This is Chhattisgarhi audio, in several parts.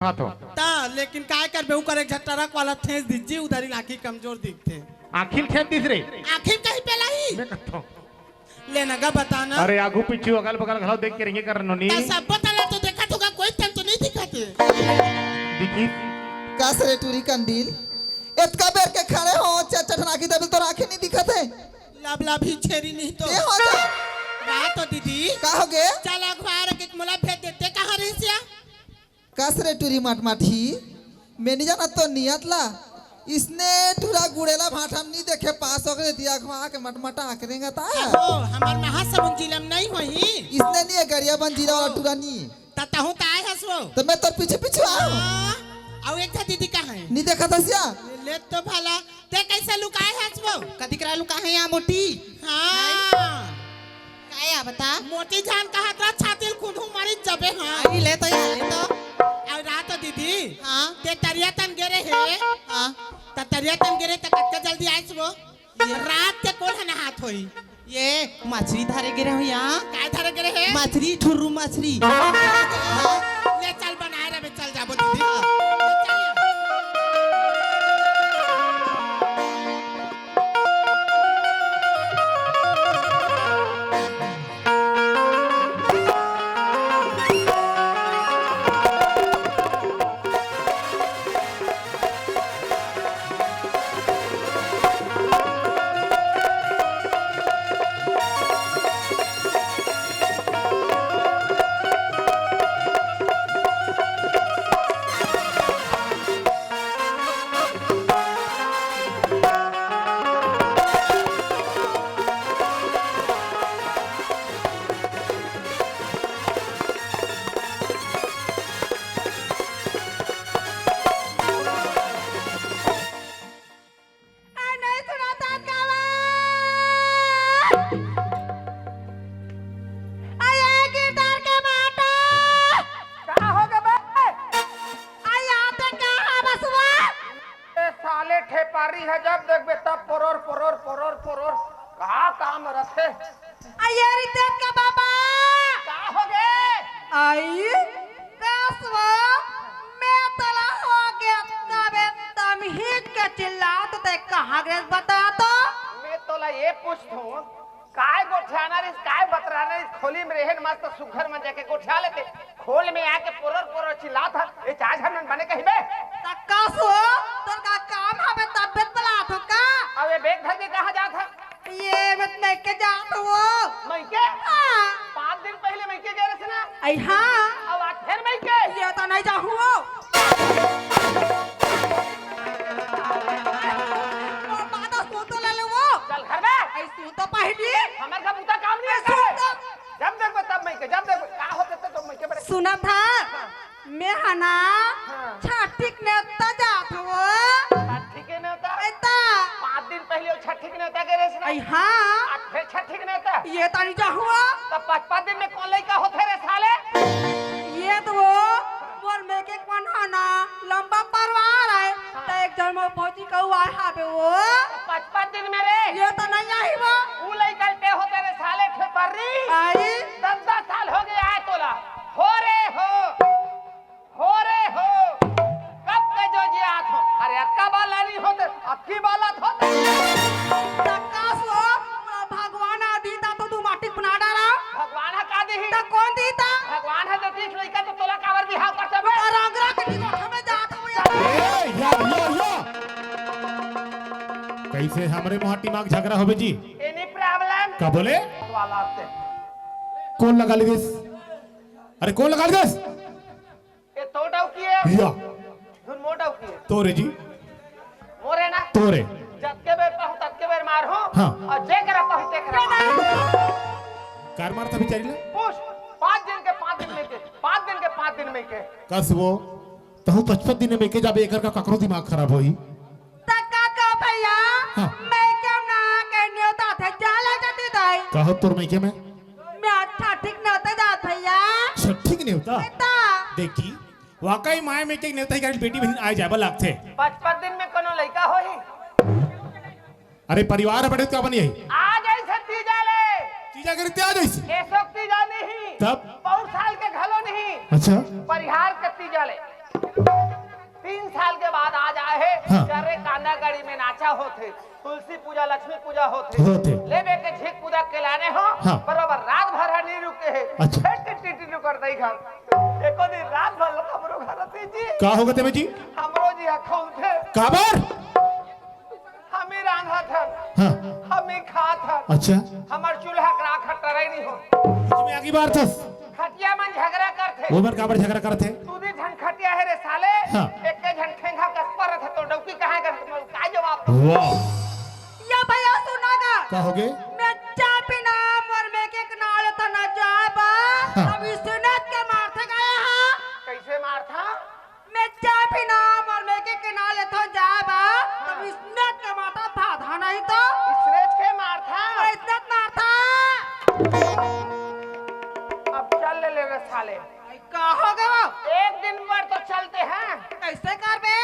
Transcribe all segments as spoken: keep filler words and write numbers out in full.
हाथों। ता, लेकिन काय करबे, उकर एक झन ट्रक वाला ठेंस दिस जी, उधारी आँखी कमजोर दिखथे। आँखी ल ठेंस दिस रे। आँखी कहीं पे लाही। मैं कहता हूँ। ले न गा बता ना। अरे आगू पीछू अगल बगल घलो देख के रेंगे कर नोनी। ता सब बता ला तो देखा तो का कोई तन तो नहीं दिखत हे। दिखी। कस रे टूरी कंडील, एतका बेर के खड़े हो, चटचट नाकी दबिल तो आँखी नहीं दिखत हे। लब लब ही छेरी नहीं तो। के हो जा? रात हो दीदी। का हो गे? चल अखबार के मोला भेज देते, कहाँ रहिस या? कस रे टूरी मटमटी, मैं नहीं जानत तो नियत ला। इसने टूरा गुड़ेला भाटा म नहीं देखे, पास हो गए दिया घुमा के मटमटा आके रेंगत हे। हो, हमार महासमुंद जिला में नहीं होही। इसने नहीं है, गरियाबंद जिला वाला टूरा नहीं। त तहूँ त आए हस वो। त मैं तोर पीछू पीछू आए हूँ। हाँ, अउ एक ठा दीदी कहाँ हे? नहीं देखत हस या? ले तो भला। ते कैसे लुकाए हस वो? कदी करा लुकाए हे या मोटी? हाँ। काय या बता? मोटी जान कहत रहा, छाती ल खुंधू मारी जबे हाँ। अरे ले तो या, ले तो। अउ रात हो दीदी। हाँ। ते तरिया तन गे रहे। हाँ। त तरिया तन गे रहे त कतका जल्दी आइस वो? ये रात के कोन ह नहात होही? ये मछरी धरे गे रहे हो या। काय धरे गे रहे? मछरी, ठुर्रू मछरी। ले चल बनाए रहे, चल जाबो दीदी। ले चल। अरे नहीं सुनाता कावा? अरे गिटार के बाटा। का हो गे बे? अरे आते का है बसवा? ए साले ठेपारी हे, जब देखबे तब पोरोर, पोरोर, पोरोर, पोरोर। का काम रथे? अरे रे देख के बाबा। का हो गे? आई, कसवा, मैं तोला हो गे, तबे तमहीज के चिल्लात ते कहाँ गे बता तो? मैं तोला ये पूछथूं, काय गोठियाना रिस, काय बतराना रिस, खोली में रहेन मस्त सुघर मन जाके गोठिया लेते। खोल में आके पोरर पोरर चिल्लात हस, ये चार झन मन बने कहिबे? त कसवा, तोर का काम हवे तबे बलात हो का? अब ये बैग धर के कहाँ जात हस? ये मत मइके जात हो। मइके? हाँ। पाँच दिन पहले मइके गे रहिस ना? अई हाँ। अब आज फिर मइके? ये तो नहीं जाहूँ वो। वो बात सुन तो ले ले वो। चल घर में। अई सुन तो पहली। हमर का बूता काम नहीं अई सुन है। तो। जब देखबे तब मइके, जब देखबे। का होथे तो मइके बड़े। सुनत हस? हाँ। मैं ह ना हाँ। छट्ठी के नेवता जात हवं। छट्ठी के नेवता? एता। पाँच दिन पहले वो छट्ठी के नेवता गे रहिस ना? अई हाँ। आज फिर छट्ठी के नेवता? ये तानी जाहूँ। त पाँच पाँच दिन में कोन लइका होथे रे साले? ये तो वो, मोर मेके के मन ह ना, लंबा परिवार हे। हाँ। त एक झन मोर भौजी के अउ आए हाबे वो। त पाँच पाँच दिन में रे? ये तो नहीं आही वो। ऊ लइका के होथे रे साले ठेपरी? आई। दस दस साल हो गे आए तोला। हो रे हो। हो रे हो, कब के जोजियात हों। अरे अतका बाला नहीं होते, अतकी बाला होते। त कसवा, भगवान ह दीता तो तू माटी बना डारा। भगवान ह का दीही? त कोन दीता? भगवान ह देतिस लइका तो तोला काबर बिहाव करते बे? अउ अंगरा के निगोठा में जात हूँ यार। ए, या, या, या। कैसे हमरे मुहा दिमाग झगड़ा होबे जी? Any problem? का बोले? वाला आते। कोन लगा लेगिस? अरे कोन लगा लेगिस? ये तो डौकी हे। या। धुन मोर डौकी हे। तोरे जी। मोरे ना। तोरे। जतके बेर पाहूँ, ततके बेर मारहूँ। हाँ। अउ जे करा पाहूँ, ते करा मारहूँ। काबर मारत हस बिचारी ला? पूछ। पाँच दिन के पाँच दिन मइके, पाँच दिन के पाँच दिन मइके। कसवा, तहूँ पचपन दिन मइके जाबे, एकर का ककरो दिमाग खराब होही? त का कहो भइया, हाँ। मइके म ना के नेवता थे, जा ले जल्दी दाई। कहो तोर मइके में? मैं आज छट्ठी के नेवता जात भइया। छट्ठी के नेवता? बेटा। देखी, वाकई माय मइके के नेवता ही कारण बेटी बहिन आए जाए बर लागथे। पचपन दिन में कोनो लइका होही? अरे परिवार ह बड़े त का बनी हे? आ जाइस तीजा ले। तीजा के रीते आ जाइस? एसो तीजा नहीं। तब? पौर साल के घलो नहीं। अच्छा। परिहार के तीजा ले। तीन साल के बाद आज आए हे। हाँ। चारे कांदा गड़ी में नाचा होथे, तुलसी पूजा, लक्ष्मी पूजा होथे। होथे। लेबे के झीक पूजा के लाने हो, हाँ। बरोबर रात भर ह नहीं रुके हे। अच्छा। फेर टिटी टिटी कर दई घर। एको दिन रात भर हमरो घर आते जी। का होगे तेमे जी? हमरो जी ह खौलथे। काबर? हम ही रांधत हन। हाँ। हम ही खात हन। अच्छा। हमर चूल्हा के राख ह टरई नहीं हो। इसमें आगी बार थस। खटिया मन झगड़ा करथे। वो मन काबर झगड़ा करथे? तू दी झन खटिया हे रे साले। हाँ। एके झन ठेंगा कस परत हे तो डौकी कहाँ कर, का जवाब दो? वाह। या भैया सुना गा। का होगे? मैं चाय पीना मोर में के नाल त न जाबा। हाँ। अब इसने के मारथे गया हाँ। कैसे मारथा? मैं चाय पीना मोर में के नाल त जाबा। हाँ। अब इसने के माता था था नहीं तो। इसने के मारथा? इसने मारथा। अब चल ले लेवे साले। का हो गया? एक दिन पर तो चलते हैं। कैसे करबे?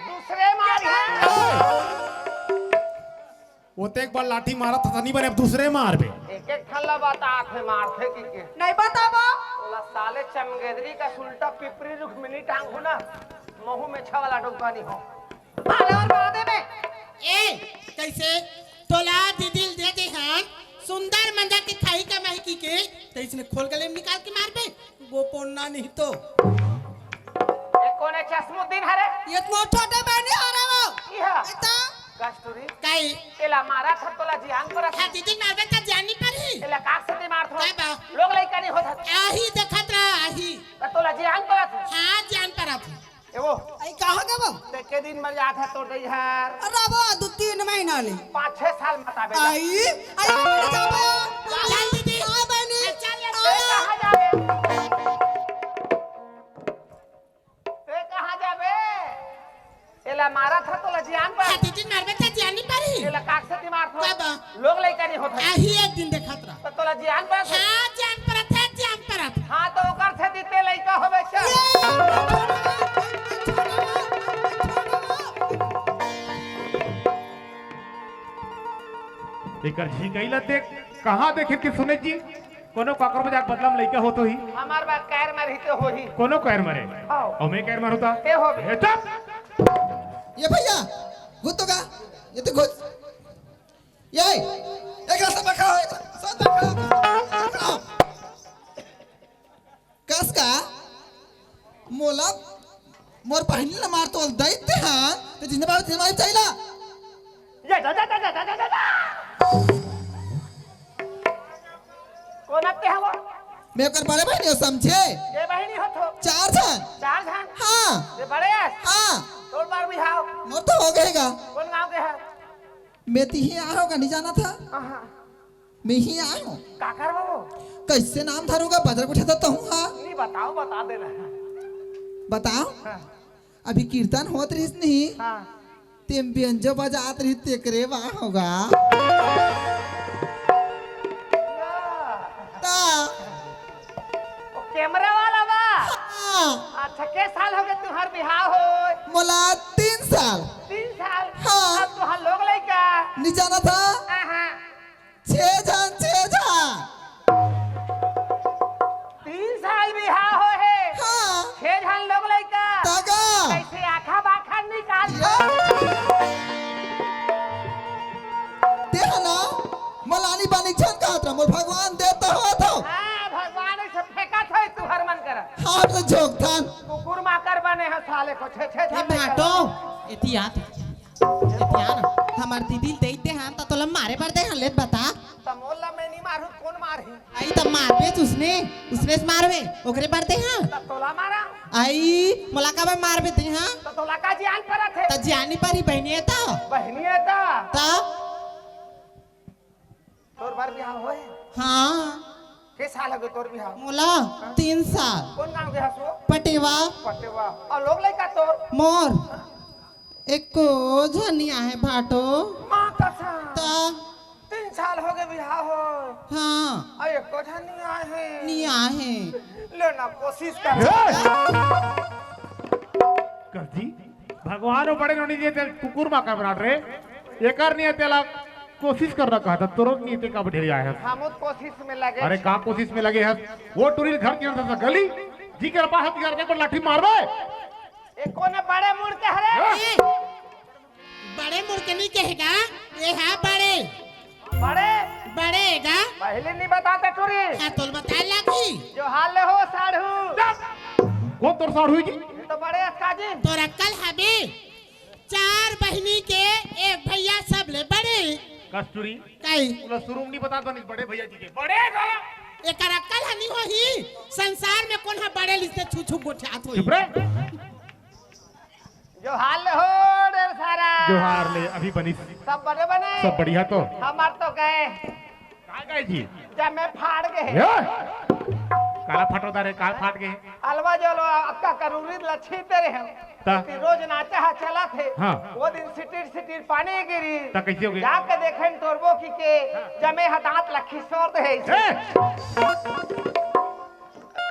दूसरे मार हैं। ओतेक बार लाठी मारत हस, नहीं बने, अब दूसरे मारबे। एक एक ठल्ला बतात हे मारथे कि के। नहीं बताबो। तोला साले चमगेदरी का सुल्टा पिपरी रुख मिनी टांग हो ना, महू में छवाला डौका नहीं हो। भाले और मार देबे। ए, कैसे? तोला दिदिल दे दे हन, सुंदर मंजा के खाई का महकी के, तो इसने खोल गले में निकाल के मारबे। वो पोन्ना नहीं तो। ए, कोने चश्मुद्दीन हरे? ये तो छोटे बहनी हरे वो। इहा। इतना? कस्तूरी। काई? एला मारा था तोला जियान पर। हाँ, दीदी मारबे त जानी पर ही। एला काक से मार थो। काय बा? लोग लइका नहीं होत। आही देखत रहा, आही। त तोला जियान पर। हाँ, जान पर। ए वो। आई कहाँ गबो? ते के दिन मर जात है तोर दई हर? अरे वो दो तीन महीना ले। पाँच छह साल मताबे। आई, आई मर जाबो। चल दीदी। आ बहनी। चल ले। आ। कहाँ जाबे? ते कहाँ जाबे? एला मारा था तोला जियान पर। हाँ, दीदी मारबे त जियानी पर ही। एला काक से मार था। बाबा। लोग लइका नहीं होत। आही एक दिन देखत रहा। तो तोला जियान पर। हाँ, जान परत है, जान परत। हाँ, तो ओकर से जीते लइका होबे चल। एकर झिंकई ला देख, कहाँ देखे कि सुने जी? कोनो काकर मजाक बदला में लइका होत होही। हमार बात कैर में रहिते होही। कोनो कैर मरे? आओ। अउ मैं कैर मारूं ता? ते होबे। ए, चुप! ये भैया, घुस तो का? ये तो घुस। ये, एक रास्ता पर खड़ा हो, एक रास्ता पर खड़ा हो। कस का? मोला, मोर बहिनी ला मार तो दई दे हाँ, ते जिंदा बाबू जिंदा मार चाहिला। ये जा, जा, जा। कौन आते हैं वो? मैं ओकर बड़े बहिनी हो समझे। ये बहिनी हो तो? चार झन। चार झन? हाँ। ये बड़े हैं? हाँ। तोर बार भी हाव। मोर तो हो गएगा। कौन गांव के है? मैं तिही आए होगा, नहीं जाना था? हाँ, हाँ। मैं ही आए हूँ। का करबो? कैसे नाम धरूंगा? बजर उठा देता हूँ, हाँ। नहीं, बताओ, बता देना। बताओ? हाँ। अभी कीर्तन होत रहिस नहीं? हाँ। तेम बेंजो बजात रहिस, तेकरे बा होगा। ता। वो कैमरा वाला बा? हाँ। अच्छा, के साल हो गए तुम्हार बिहाव हो? मोला तीन साल। तीन साल? हाँ। अब तुहार लोग लइका? नहीं जाना था? हाँ, हाँ। छह झन, छह झन। तीन साल बिहाव हो हे। हाँ। छह झन लोग लइका। तगा। कैसे आखा बाखा निकाल ये। देहना, मलानी बानी झन कहत रहा, मोर भगवान देवता होत हो। हाँ, भगवान ऐसे फेंकत है तू हर मन कर। हाथ ले झोंक थान। कुकुर माकर बने हैं साले को, छे, छे ए झन भाटो, एती आत। एती आ ना, हमार दीदी ल देख दे हाँ, त तोला मारे बर दे हाँ, लेत बता। त मोला मैं नहीं मारू, कौन मारही? आई त मारबे उसने, उसने से मारबे, ओकरे बर दे हाँ। त तोला मारा? आई, मोला काबर मारबे दे हाँ? त तोला का जियान परत है? त जियानी पर ही बहनी है त। बहनी है त? त? तोर बार बिहाव होए? हाँ। के साल हो गए तोर बिहाव? मोला तीन साल। कौन गांव के हसो? पटेवा। पटेवा। और लोग लइका तोर? मोर एको झन नइ आहे भाटो। माँ कसम। त? तीन साल हो गए बिहाव हो। हाँ। और एको झन नइ आहे। नइ आहे। लेना कोशिश कर। ए! कर दी। भगवान वो बड़े नोनी जे तेल कुकुर माकर बनात रे। एकर नइ हे तेला कोशिश करना कहा था, तुरंत नइ हे ते का बढ़िया है। हम तो कोशिश में लगे अरे छे। का कोशिश में लगे है? वो टुरी घर के अंदर से गली, जी के पास हथियार के पर लाठी मारबे। ए, कोन बड़े मुड़ के हरे? ए, बड़े मुड़ के नहीं कहेगा, ये है बड़े। बड़े? बड़े गा। पहले नहीं बताते टूरी। हाँ, तोल बताए लागी। जोहार ले हो साढ़ू। चुप! कोन तोर साढ़ू जी? ये तो बड़े अक्का जी। तोर अक्कल हबे। चार बहिनी के एक भैया सबले बड़े। कस्तूरी। काई? ओला शुरू में नहीं बतात बनिस बड़े भैया जी के। बड़े गा। एकर अक्कल ह नहीं होही। संसार में कोन ह बड़े लिसे छू छू गोठियात होही। चुप रे। जोहार ले हो ढेर सारा। जोहार ले, अभी बनिस। सब बने बने? सब बढ़िया तो। हमार तो गए। का गए जी? जमे फाड़ गए। ए! काला फटो दारे, का फाट गए? अलवा जो लो, अक्का करूरी लच्छी तेरे हैं। ता? कि रोज नाचा हा चला थे। हाँ। वो दिन सिटिर सिटिर पानी गिरी। ता कैसे हो गए? जाके देखें टोरबो की के हाँ। जमे हा दांत लखी सोर दे है। ए!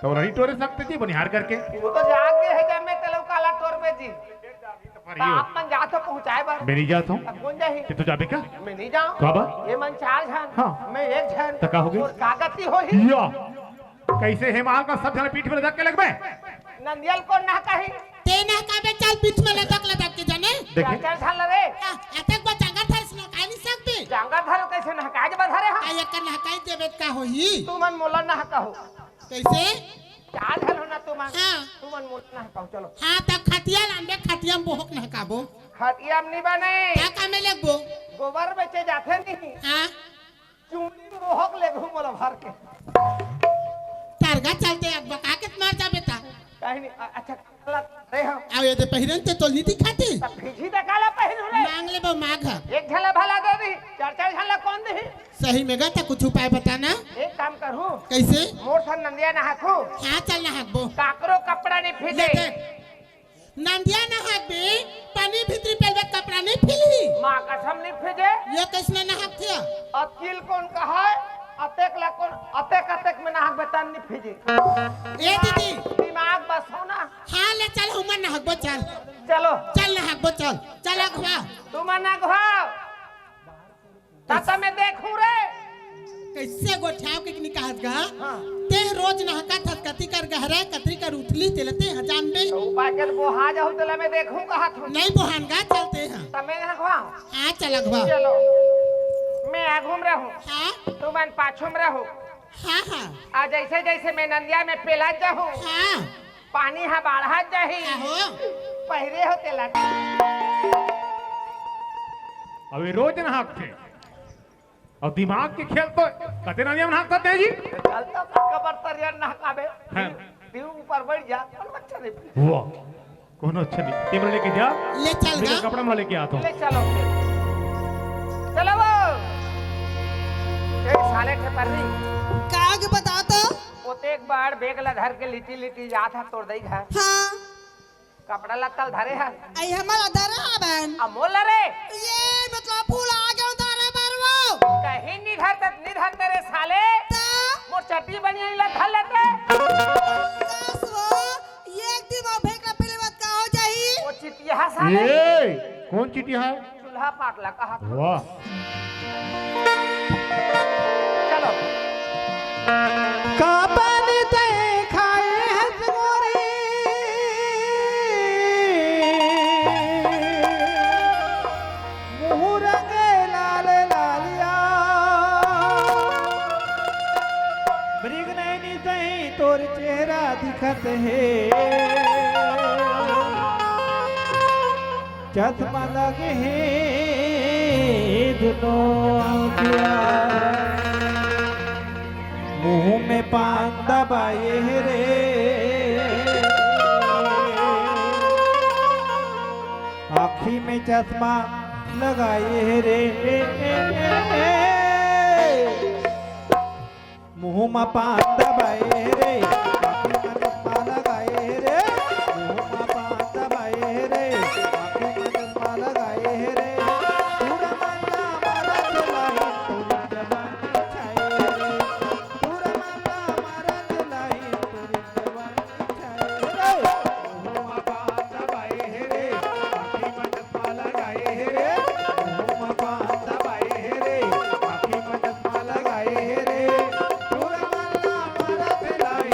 तो नहीं टोरे सकते जी बनिहार करके। वो तो जाग गए है जमे तेलो काला टोर में जी। पर तो ये आप मन जात हो पहुंचाए बर। मैं नहीं जात हूँ। अब कौन जाही? कि तू जाबे का? मैं नहीं जाऊँ। का बा? ये मन चार झन। हाँ। मैं एक झन। तो का हो गई? और का गति होही? या। कैसे हे माल का सब झन पीठ में लटक के लगबे? नंदियल को ना कही। ते ना का बे चल पीठ में लटक लटक के जाने। देखे? चार चार झन रे। आ, अतक बचांगा था इसने काई नहीं सकते। जांगा धर कैसे नहकाए जब धरे हम? आ, ये कर नहकाई देबे का होही? तू मन मोला ना कहो। कैसे? चार झन हो ना तुमन। हाँ। तुमन मोला ना कहू, चलो। हाँ, तब खटिया लानबे, खटिया में बोहक नहकाबो। खटिया में नहीं बने। का काम में लेगबो? गोबर बेचे जाथे नहीं। हाँ। चूड़ी में बोहक लेगहू मोला भर के। तारगा चलते अब बका के मार जाबे ता। कहीं नहीं, अ-, अच्छा, चला, रे हम। आओ ये दे पहिरन ते तोल नीति खाती। तब फिजी दे काला पहिरू रे। मांग लेबो माघ। एक झला भला दे दी, चार चार झला कौन दी? सही में गा, त कुछ उपाय बताना। एक काम करू। कैसे? मोर सन नंदिया नहाकू। हाँ, चल नहाकबो। काकरो कपड़ा नहीं ले फिजे। देख, नंदिया नहाकबे, पानी भीतरी पेलबे, कपड़ा नहीं फिलही। माँ कसम नहीं फिजे। ये कैसने नहाकथे? अकील कौन कहा है? अतेक ला कौन, अतेक अतेक में नहाकबे तन नहीं फिजे। ए दीदी। दिमाग बस हो ना। हाँ, ले चल, हमन नहाकबो, चल। चलो। चल नहाकबो, चल। चल अगवा। तुमन अगवा। ताता मैं देखूं रे। कैसे गोठियाव के निकास गा? हाँ। ते रोज नहका थस कती कर गहरा, कतरी कर उथली, तेला ते ह जानबे। तो बाचल बोहा जाहू, तेला मैं देखूं कहा थू। नहीं बोहान गा, चलते हैं। तब मैं अगवा। हाँ, चल अगवा। चलो। मैं आगू में रहूं। हाँ। तुमन पाछू में रहो। हाँ, हाँ। आ जैसे जैसे मैं नंदिया में पेला जाहूं। हाँ। पानी ह बाढ़त जाही। आहो। पहिरे हो तेला। अबे रोज नहाकथे। अब दिमाग के खेल तो कते नंदिया में नहाकथे जी? चल तो कबर तरिया नहाकाबे। हाँ। दीव ऊपर बैठ जा, कोनो अच्छा नहीं। वाह, कोनो अच्छा नहीं। तेमरा लेके जा। ले चल मैं गा। कपड़ा में लेके आता हूँ। ले चलो। चलो वो। एक साले ठे पर्री। काग बता तो? ओतेक बार बेग ला धर के लिटी लिटी जात ह तोर दई घर। हाँ। कपड़ा लत्ता ल धरे ह। आई हमर धरे हवन। आ मोला रे। ये मतलब फूल आ गयो धरे बरवो। कहीं नहीं धरत, नहीं धरत रे साले। त? मोर चड्डी बनियान ला धर लेते। दस वो, ये एक दिन वो फेंकला पहले बात का हो जाही? वो चिटिया साले। ए, कौन चिटिया है? चूल्हा पाट ला कहा था। वाह। चलो। का पानी तय खाए हस गोरी, मुँह रंगे लाल लालिया। मृग नैनी सही तोर चेहरा दिखत हे। चश्मा लगे हे दुनो आँखिया, मुँह में पान दबाए हे रे, आँखी में चश्मा लगाए हे रे। मुँह म पान दबाए रे, आँखी म चश्मा लगाए रे। मुँह म पान दबाए रे, आँखी म चश्मा लगाए रे। टूरा मल्ला मारा चलाई, टूरी जवानी छाए रे। टूरा मल्ला मारा चलाई, टूरी जवानी छाए रे। मुँह म पान दबाए रे, आँखी म चश्मा लगाए रे। मुँह म पान दबाए रे, आँखी म चश्मा लगाए रे। टूरा मल्ला मारा चलाई,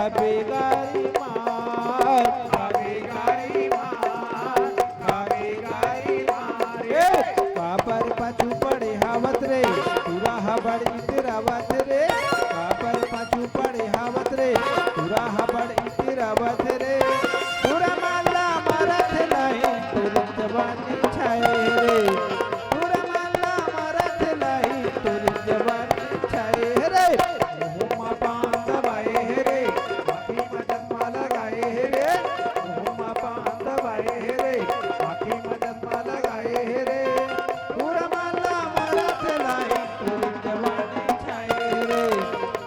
बेगारी मार, बेगारी मार, बेगारी मार। ए, काबर पाछू पड़े हावत रे, टूरा हा बड़ इतरावत रे। काबर पाछू पड़े हावत रे, टूरा हा बड़ इतरावत रे। टूरा मन ला मारत लाही तोर जवानी छाए रे। टूरा मन ला मारत लाही तोर जवानी छाए रे। मुँह मा पान दबाए हे रे, आँखी मा चश्मा लगाए हे रे। मुँह मा पान दबाए हे रे, आँखी मा चश्मा लगाए हे रे। टूरा मन ला मारत लाही तोर जवानी छाए रे।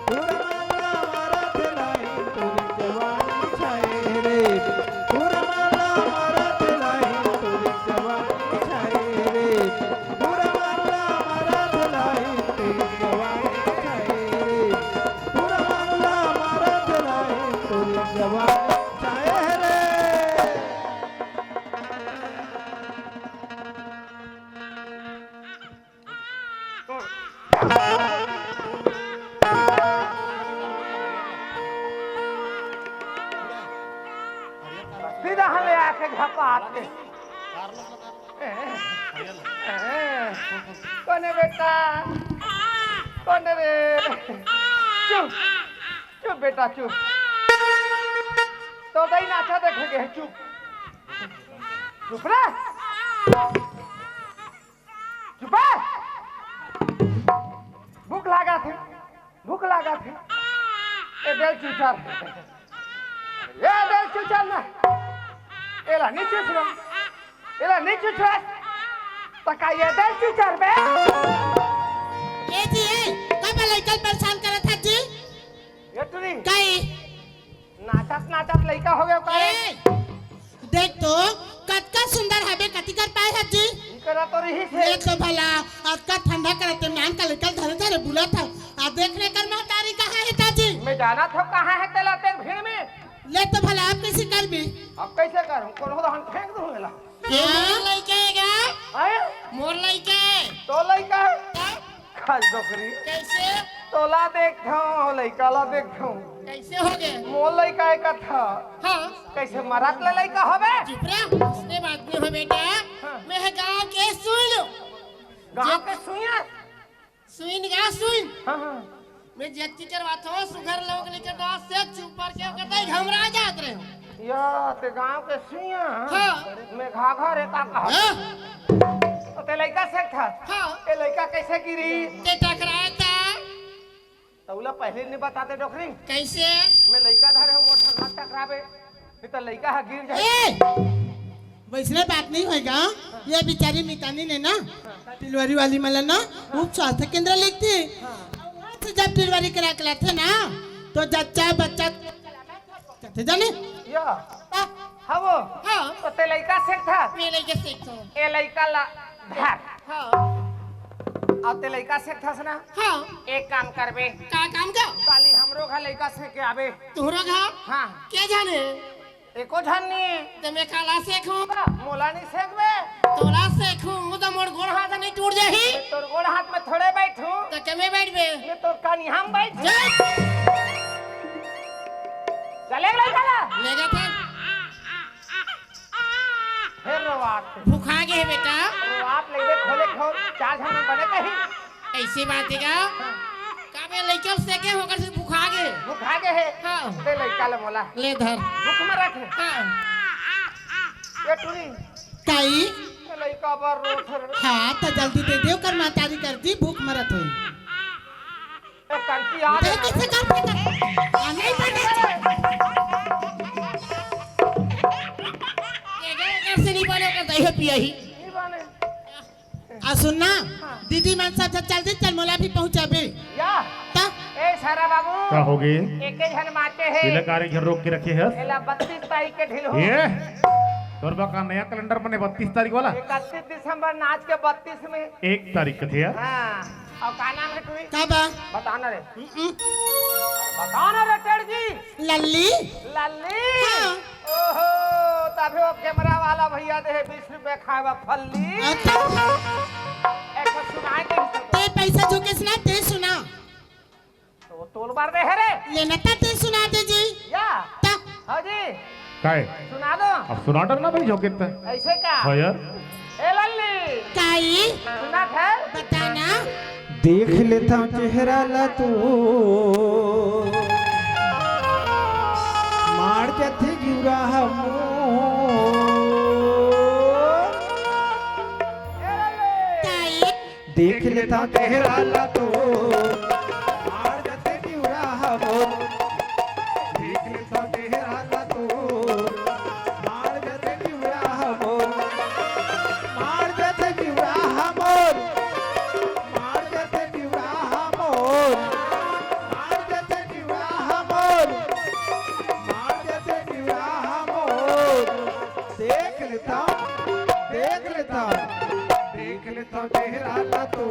टूरा मन ला मारत लाही तोर जवानी छाए रे। टूरा मन ला मारत लाही तोर जवानी छाए रे। टूरा मन ला मारत लाही तोर जवानी छाए रे। टूरा मन ला मारत लाही तोर जवानी छाए रे। सीधा हले आके झपात के। कोने बेटा? कोने रे? चुप, चुप बेटा, चुप। तो दई नाचा देखे के हे, चुप। चुप रे। चुप हे। भूख लागत हे, भूख लागत हे। ए बेल चुचर, ए बेल चुचर ना, एला नी चुचर, एला नी चुचर, त का ये बेल चुचर बे? ए जी, ए, काबर लइका ल परेशान करत हस जी? ए टुरी। काई? नाचत नाचत लइका हो गयो का रे? ए, देख तो, कतका सुंदर हबे, कति कर पाए हस जी? ई करा तो रही से। ले तो भला, अतका ठंडा करत हे, नान का लइका धरे धरे बुलत हस। आ देख रे कर महतारी कहाँ हे ताजी? मैं जानत हँव कहाँ हे तेला ते भीड़ में। ले तो भला, अब कइसे करबे? अब कइसे करूँ? कोनो दहन फेंक दूँ एला। ये हाँ? मोर लइका हे गा? आय? मोर लइका हे। तो लइका हे? हाँ? खाल डोकरी। कइसे? तोला देखथँव, लइका ला देखथँव। कइसे हो गे? मोर लइका हे कथा। हाँ। कइसे मरत ले लइका होबे? चुप रह, अइसने बात नइ हो बेटा। हाँ। मैं हे गाँव के सुइन। गाँव के सुइन? सुइन गा सुइन। हाँ, हाँ। मैं जच्ची करवाथँव, सुघर लोग लेके दस से चुप करके ओकर दाई घबरा जात रहे। या, ते गाँव के सुइया? हाँ। मैं घाघर हे का कहा? हाँ। तो ते लइका सेकथस? हाँ। ए लइका कइसे गिरी? ते टकराए ता। तउला पहले नहीं बताते डोकरी। कइसे? मैं लइका धरे हँव, मोर ठन मत टकराबे। नहीं तो लइका ह गिर जाए। ए! वइसने बात नइ होय गा। ये बिचारी मितानी ने ना, डिलीवरी वाली मन ला ना, उप स्वास्थ्य केंद्र लेगथे। अउ वहाँ से जब डिलीवरी करा के लाथे ना, तो जच्चा बच्चा कथे जाने। या। हाँ। हाँ वो। हाँ। तो ते लइका सेकथस? मैं लइका सेकथँव। ए लइका ला धर। हाँ। अउ ते लइका सेकथस ना? हाँ। एक काम करबे। का काम का? काली हमरो घर लइका सेके आबे। तुहरो घर? हाँ। के जाने? एको झन नी। ते मैं काला सेकहूँ? मोला नी सेकबे। तोला सेकहूँ त मोर गोड़ हाथ नहीं टूट जाही? मैं तोर गोड़ हाथ में थोड़े बैठहूँ। त केमे बैठबे? मैं तोर कनिहा में बैठहूँ। जय। चले गए साला। ले गए थे। फिर रोवात। भुखा गे हे बेटा। रोवात ले दे खोले खोल। चार झन में बने कहीं। अइसे बात हे का? हाँ। का बे लइका सेके होकर से भुखा गे? भुखा गे हे। हाँ। दे लइका ले मोला। ले धर। भूख मरत हे। हाँ। ए टुरी। काई? ए लइका बर रोत हे। हाँ, त जल्दी दे दे, ओकर महतारी कर दी, भूख मरत होई। ए कंती आ ते गया। कइसे कर पाता? आ, नहीं बने। ये गए, कैसे नहीं बने, ओकर दही पिया ही। नहीं बने। आ सुन ना, हाँ। दीदी मन सब जल्दी चल, मोला भी पहुंचाबे। या। त? ए सारा बाबू। का होगे? एके झन माचे हे। एला का रे घर रोक के रखे हस? एला बत्तीस तारीख के ढिलहू। ये? तोर बा का नया कैलेंडर बने बत्तीस तारीख वाला? इकतीस दिसंबर नाच के बत्तीस में। एक तारीख कथे यार। हाँ। अउ का नाम हे टुरी? का बा? बता ना रे। हम्म। बता ना रे टेढ़ जी। लल्ली। लल्ली? हाँ। ओहो, तभे वो कैमरा वाला भैया दे हे बीस रुपया खाए बर फल्ली। अच्छा। एक ठो सुनाए के ही तो। ते पैसा झोंकेस ना, ते सुना। तो तोल बार दे हे रे। लेना त ते सुना दे जी। हाँ जी। काय? सुना दो। अब सुना डरना भाई, झोंके त। ऐसे का? हाँ यार। ए लल्ली। काई? सुना खैर? बताना। देख लेथंव चेहरा ला तो माड़ जथे जीवरा हमो। ए लल्ली। काई? देख लेथंव चेहरा ला तो माड़ जथे जीवरा हमो। देख लेथंव चेहरा ला तो माड़ जथे जीवरा हमो। माड़ जथे जीवरा हमो। माड़ जथे जीवरा हमो। माड़ जथे जीवरा हमो। माड़ जथे जीवरा हमो। देख लेथंव, देख लेथंव, देख लेथंव चेहरा ला तो।